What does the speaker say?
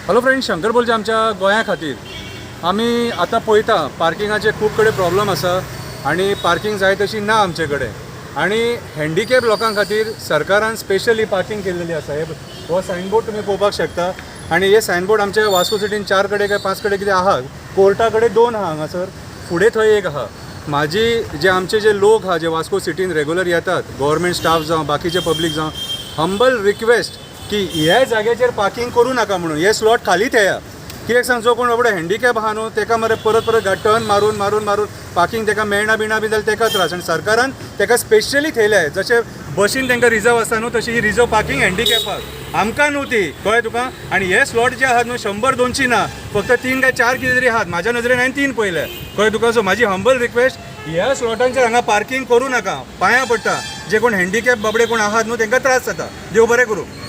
Hello friend, Shankar बोलचे आमच्या गोंया खातीर. आमी आतां पळयता, पार्किंगाचे खूब कडेन प्रॉब्लम आसा आनी पार्किंग जाय तशी ना आमचे कडेन. आनी हँडिकॅप लोकां खातीर सरकारान स्पेशली पार्किंग केल्लेली आसा. हे हो सायनबोर्ड तुमी पळोवपाक शकता आनी हे सायनबोर्ड आमच्या वास्को सिटीन चार कडेन काय पांच कडेन कितें आहा. कोर्टा कडेन दोन आहा, हांगासर फुडें थंय एक आहा. म्हाजी जे आमचे जे लोक आहा, जे वास्को सिटीन रेगुलर येतात, गव्हर्मेंट स्टाफ जावं, बाकीचे पब्लीक जावं, हंबल रिक्वेस्ट की ह्या जाग्याचेर पार्किंग करूं नाका म्हणून. हे स्लॉट खाली थेया. कित्याक सांग, जो कोण बाबडो हँडिकॅप आहा न्हू, तेका मरे परत परत टर्न मारून मारून मारून पार्किंग तेका मेळना बिणा बी जाल्यार तेका त्रास. आनी सरकारान तेका स्पेशली थेयल्या. जशें बशीन तांकां रिजर्व आसता न्हू, तशी ही रिजर्व पार्किंग हँडिकॅपाक आमकां न्हू ती. कळ्ळें तुका? आनी हे स्लॉट जे आहात न्हू, 100-200 ना, फक्त तीन काय चार कितें तरी आहात. म्हाज्या नजरेन हांवें तीन पळयले. कळ्ळें तुका? सो म्हाजी हंबल रिक्वेस्ट, ह्या स्लॉटांचेर हांगा पार्किंग करूं नाका. पांयां पडटा. जे कोण हँडिकॅप बाबडे कोण आहात न्हू, तांकां त्रास जाता. देव बरें करूं.